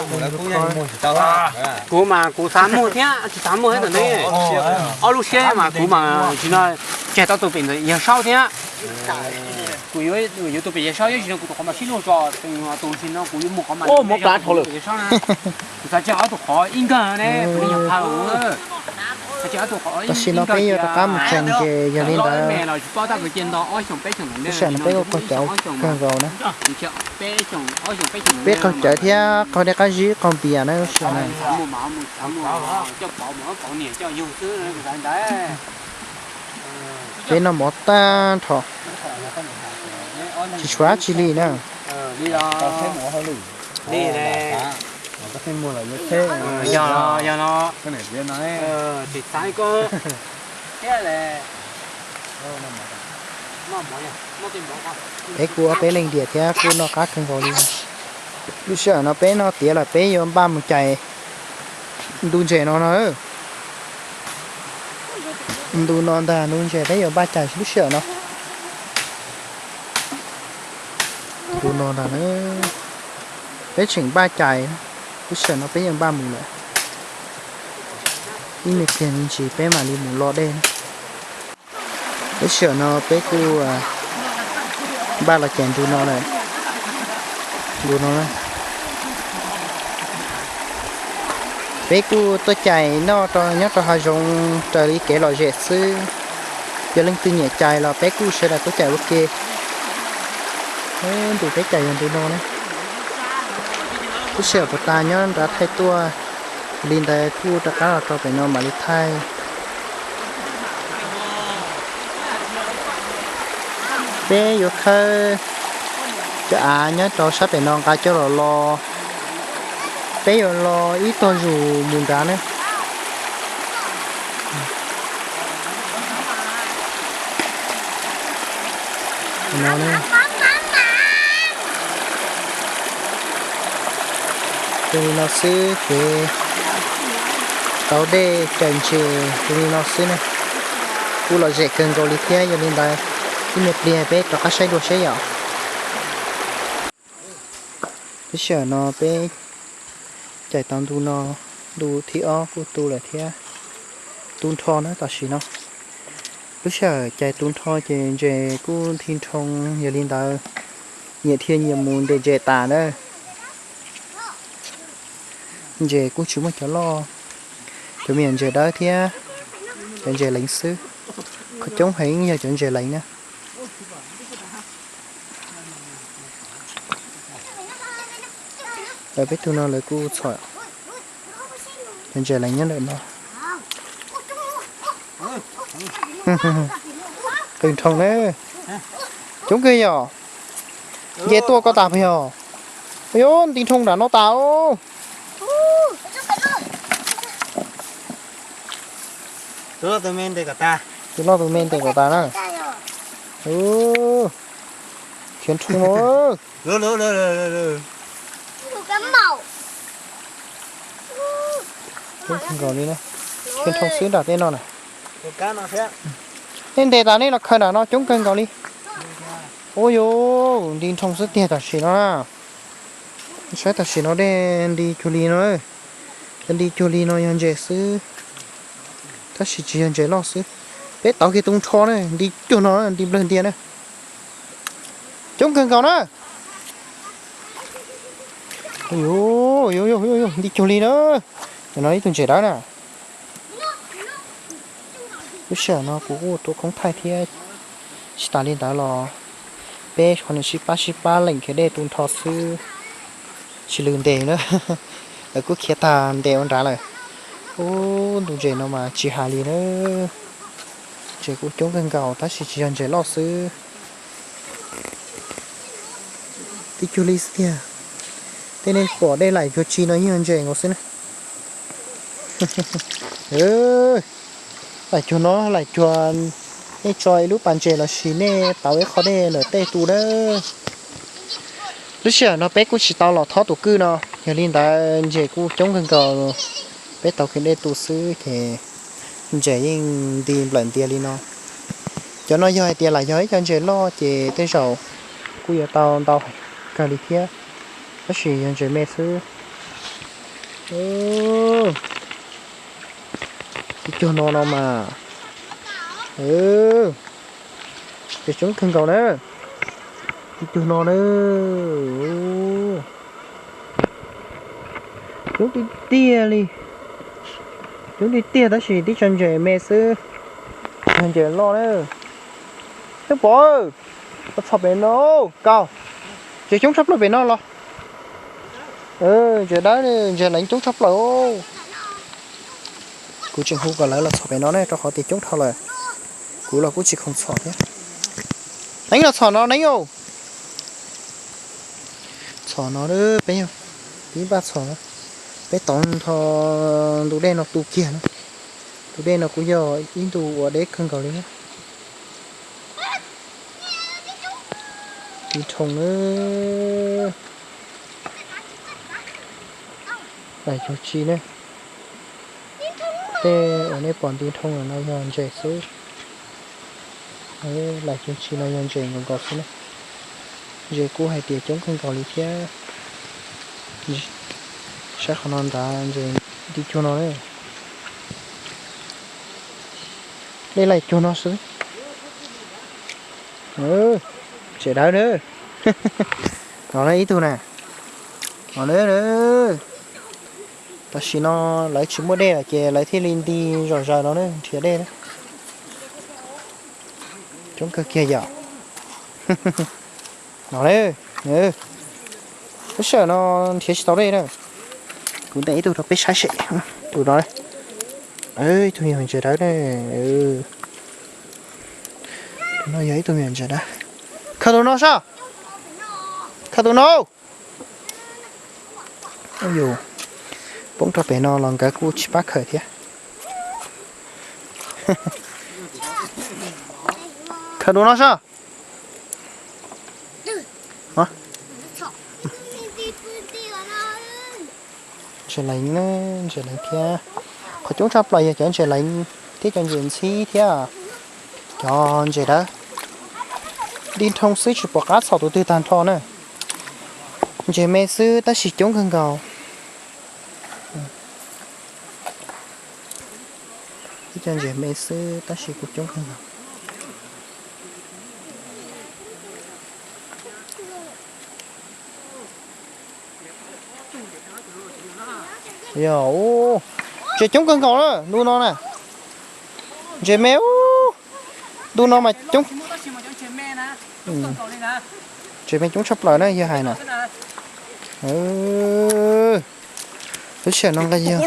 kuv mas kuv xav muag thiab tsis xav muag thiab ntawm ne. Ob lub siab mas kuv mas sim no tseg tau tus pem ntawm Yawg Saub thiab. Kuv yuav tus pem Yawg Saub, yog tsis no kuv tus qhov mas sib luag tso, tus sim no kuv yuav mus qhov mas Yawg Saub na. Kuv xav tseg ob tug qhov ib nkawg ne, kuv li nyuag phaw. Tam sim no peb yuav rov qab mus tsees ces yog li ntawd, lub sij hawm no peb ua qaug cawv kawg nkaus na. Peb qaug cawv thiab qaug dej qab zib qaug npias na lub sij hawm no. Peb noj mov tag nrho, tsis tshuav dab tsi li na. Peb kuj ob peb leej diam thiab kuj noj qab kawg nkaus li. Lub sij hawm no peb noj tiav lawm peb yuav npaj mus cais ntu ntses no na. Ntu no ntag, ntu ntses peb yuav npaj cais lub sij hawm no. Ntu no ntag, peb tseem npaj cais, lub sij hawm no peb yuav npaj mus lawm. Ib me pliag me ntsis peb mam li mus lo dej na. Lub sij hawm no peb kuj npaj los cais ntu no lawm. Ntu no, peb kuj tuaj cais noj nyob rau hav zoov raws li kev lom zem xwb. Yog leej twg nyiam cais los peb kuj sawv daws tuaj cais ua ke. Ntu peb cais yog ntu no na. Lub sij hawm puag ta nyob nrad thaij tuaj, li ntawd kuj rov qab los rau pem no mam li thaij. Peb yuav khawb cov av nyob rau sab pem no nqa coj los lo. Peb yuav lo ib tog zus mus nrad na. No, Zoo li no xwb ces tau dej cawm ntses zoo li no xwb na. Kuj lom zem kawg nkaus li thiab, yog li ntawd ib me pliag peb rov qab saib dua seb yom. Lub sij hawm no peb cais tau ntu no, ntu thib ob kuj tu lawm thiab, tu nrho na tam sim no. Lub sij hawm cais tu nrho ces ntses kuj nthi nrhoo, yog li ntawd nyias thiaj nyias mus ntes ntses tas na. Ntses kuj tsis muaj cov loj, cov me nyuam ntses dawb thiab cov ntses leev xwb. Qhov coob heev yog cov ntses leev na. Peb tug no lawv kuj txhom cov ntses leev nyob ntawm no. Qw nrhoo na, coob kawg yom. Nce tuaj ko tas pes yog, yog nti nrhoo nram no tas. Tus loj tus me ntes kom tas na. Khiav nrhoo no. Coob kawg nkaus li na. Khiav nrhoo xwb nram tej no na. Nej ntes tas nej los khaws nram no coob kawg nkaus li. Ua yus nti nrhoo xwb tiag tam sim no na. Saib tam sim no dej nti cuag li no. Cov nti cuag li no yog ntses xwb, tab sis tsis yog ntses loj xwb. Peb tauv kiag tu nrho na, nti cuag no nti nplawg ntias na. Coob kawg nkaus na. Nti cuag li na. Cov no ib tug ntses dawb na. Lub sij hawm no kuv kuj tuav khoob thaij thiab, tsis tas li ntawd los peb qhov niag sib pab sib pab leem khiav dej tu nrho xwb, tsis lwm ntes na. Lawv kuj khiav tag ntes ua nrad lawm. Ub, ntu ntses no mas tsis hais li na. Ntses kuj coob kawg nkaus tab sis tsis yog ntses loj xwb. Tib cuag li xwb tiag. Tej nej pom dej laim cuag tsi no yeej yog ntses nkaus xwb na. Laim cuag no, laim cuag nej tso ib lub pas ntses los sis nej tauv ib qho dej lawm tej tu dawb. Lub sij hawm no peb kuj tsis tau los thob tus kwj no, yog li ntawd ntses kuj coob kawg nkaus. Peb tau khiav dej tu xwb ces ntses yeej nti nplawm ntias li no. Cov no yog hais tias lam yog ib co ntses loj ces tej zaum kuj yuav tau ntau kawg li thiab, tab sis yog ntses me xwb. Ib cuag no no mas, ces coob kawg nkaus na. Ib cuag no na, coob tiag tiag li. Coob tiag tiag tab sis tib co ntses me xwb, yog ntses loj na. Tub Pov, los txhom pem no, Kaus. Ntses coob tshaj plaws pem no los. Ntses dawb, ntses leev coob tshaj plaws. Kuv tseem hu kom lawv los txhom pem no ne, rau qhov tias coob dhau lawm. Kuv los kuj tsis khoom txhom thiab. Neeb los txhom no, Neeb. Txhom no, peb, peb npaj txhom na. Peb tauv nrho ntu dej no tu kiag na. Ntu dej no kuj yog ib ntu uas deb kawg nkaus li na. Nti nrhoo na. Laim cuag tsi ne? Tej uas nej pom nti nrhoo no yog ntses xwb. Laim cuag tsi no yog ntses nkaus nkaus xwb na. Ntses kuj hais tias coob kawg nkaus li thiab. Saib qhov no nrad ntses nti cuag no na. Dej laim cuag no xwb. Ntses dawb na. No na ib tug na. No na. Tam sim no lawv tsis muaj dej lawm ces lawv thiaj li nti zom zaws no na, nrhiav dej na. Coob kawg kiag yom. No na. Lub sij hawm no nrhiav tsis tau dej na. Kuv ntes ib tug rau peb saib seb. Tus no, ib tug me nyuam ntses dawb ne. Tus no yog ib tug me nyuam ntses dawb. Khaws tus no soj. Khaws tus no. Yus poob rau pem no los nkawd kuj tsis pab khaws thiab. Khaws tus no soj. Ntses leev, ntses leev thiab. Qhov coob tshaj plaws yog cov ntses leev thiab cov ntses ntxhib thiab cov ntses dawb. Di nroo xwb tsis pom qab txhaum tus twg tag nrho na. Ntses me xwb tab sis coob kawg nkaus. Ib co ntses me xwb tab sis kuj coob kawg nkaus. Yog, ntses coob kawg nkaus na ntu no na. Ntses me, ntu no mas coob. Ntses me coob tshaj plaws na yog hais na. Lub sij hawm no nqa yog,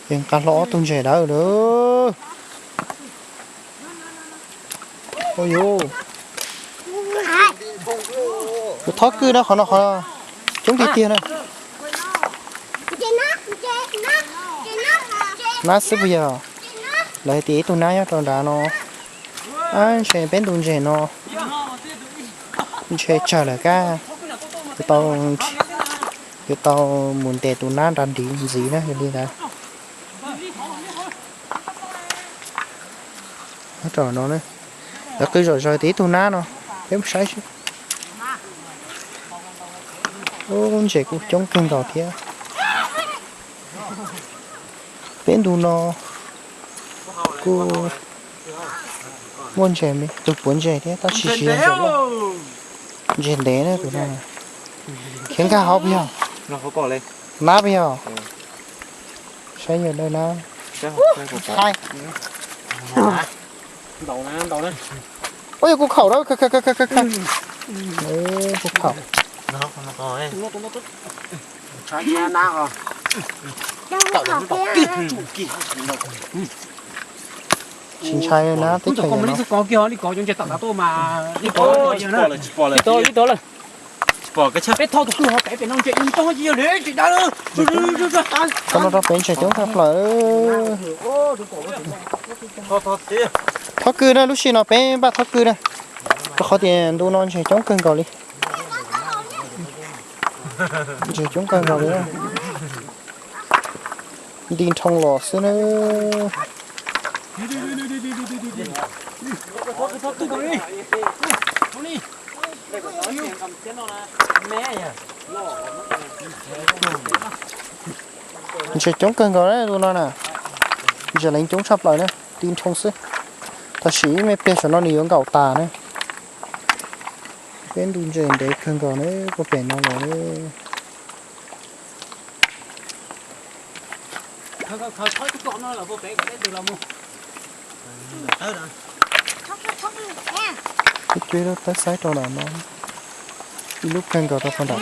yog nqa hlo ob tug ntses dawb lawm. Ua yuv, tus thob kwj no qhov no qhov coob tiag tiag na. Nab xwb puas yog? Lawv hais tias ib tug nab nyob rau nrad no. Ab, ntshe peb ntu ntses no ntshe tsawg lawm kab. Yuav tau, yuav tau mus ntes tus nab nrad ntxiv na yog li ntawd. Rau no, lawv qw zom zaws tias ib tug nab no, peb mus saib seb. Ub, ntses kuj coob kawg nkaus thiab. Peb ntu no kuj muaj ntses, tus puav ntses thiab tab sis tsis yog ntses loj. Ntses ntev na tus no. Khiav nkag hauv puas yog? Nab puas yog? Saib yog dawb nab. Ua yog kuv khaum na. Kuv khaum. Tsis ntshai na teb chaws no. Tsis pom lawm. Thaum no rau pem ntses coob tshaj plaws. Thob kwj na, lub sij no peb npaj thob kwj na, rau qhov tias ntu no ntses coob kawg nkaus li. Ntses coob kawg nkaus li. Nti nrhoo los xwb na. Ntses coob kawg nkaus na tus no na. Ntses leev coob tshaj plaws na, nti nrhoo xwb. Tab sis ib me pliag saum no nws yuav nkaum tas na. Peb ntu ntses ntev kawg nkaus na, puag pem no los. Ib pliag lub tawb xaib rau ntawm no, ib lub kawg nkaus rau puag nram qab.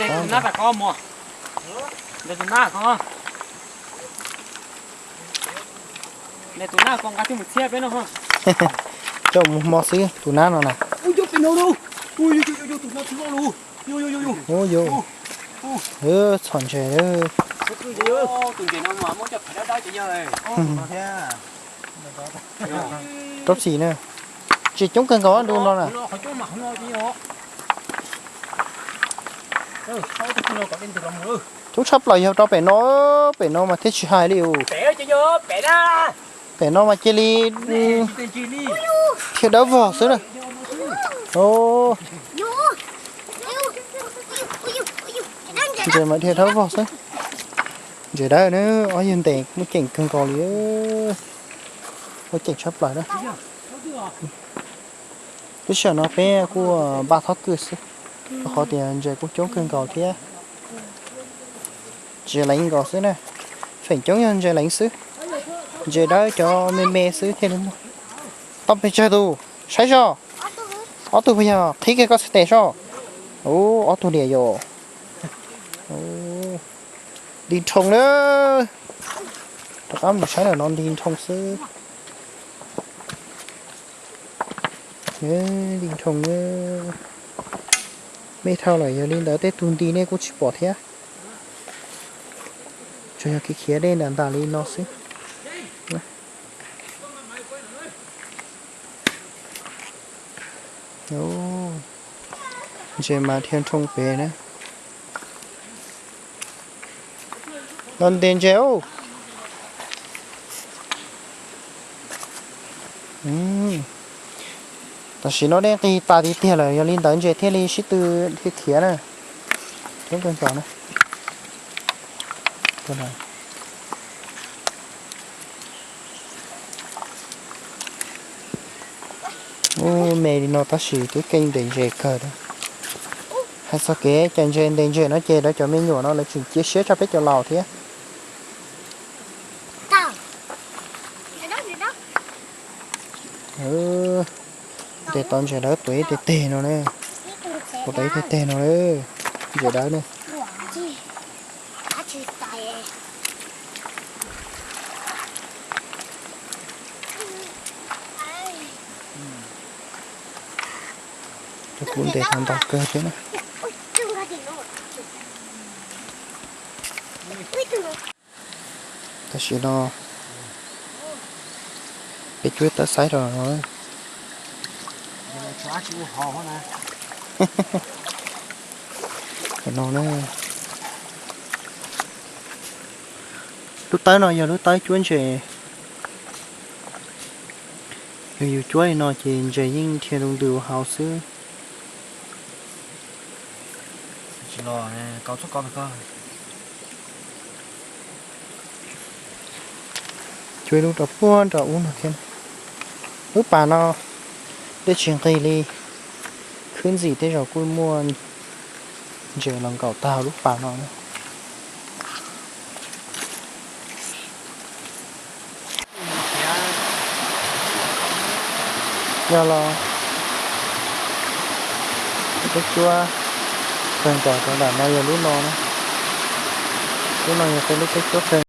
Coj mus hmo xwb tus nab no na. Ub, txhom ntses. Rab txim na. Ntses coob kawg nkaus ntu no na. Coob tshaj plaws yog rau pem no, pem no mas thiaj tsis hais li us. Pem no mas cia li dhia dawb vog xwb na. Ntses mas dhia dawb vog xwb. Ntses dawb na, ob yawg ntes muaj ceem kawg nkaus li. Muaj ceem tshaj plaws na. Lub sij hawm no peb kuj npaj thob kwj xwb, rau qhov tias ntses kuj coob kawg nkaus thiab. Ntses leev nkaus xwb na, feem coob yog ntses leev xwb. Ntses dawb cov me me xwb thiaj li muaj. Tau pes tsawg tus? Saib soj. Ob tug puas yog? Qhib kiag koj txhais tes soj. Ub, ob tug liam yom. Nti nrhoo na. Rov qab mus saib lawm no nti nrhoo xwb. Nti nrhoo na. Me dhau lawm yog li ntawd tej tug nti nej kuj tsis pom thiab. Tsuas yog khiav khiav dej nram ntas li no xwb. Ntses mas dhia nrhoo pem na. Ntes ntses. Tam sim no dej nqig tas tiag tiag lawm, yog li ntawd ntses thiaj li sib tw khiav na. Ub, me li no tab sis twb keej ntes ntses kawg. Hais txog kev cais ntses ntes ntses no ces lawv cov me nyuam no lawv tseem cia siab tshaj peb cov laus thiab. Ntes tau ntses lawv tuav ib teg teg no na. Tuav tau ib teg teg no na. Ntses dawb na. Kuv ntes tau ntau kawg thiab na. Tam sim no peb cuab tawb xaib rau no. No, lub tawb no yog lub tawb cuab ntses. Yog yus cuab li no ces ntses yeej dhia rau ntws ua hauv xwb. Cuab ib lub rau puag nram ub no thiab. Lub pas no dej tsis nqig li, khwb ntxim tej zaum kuj muaj ntses los nkaum tag lub pas no na. Yog los, lub peb cuab kawg nkaus rau nram no yog lub no na. Lub no yog tej lub peb cuab kawg.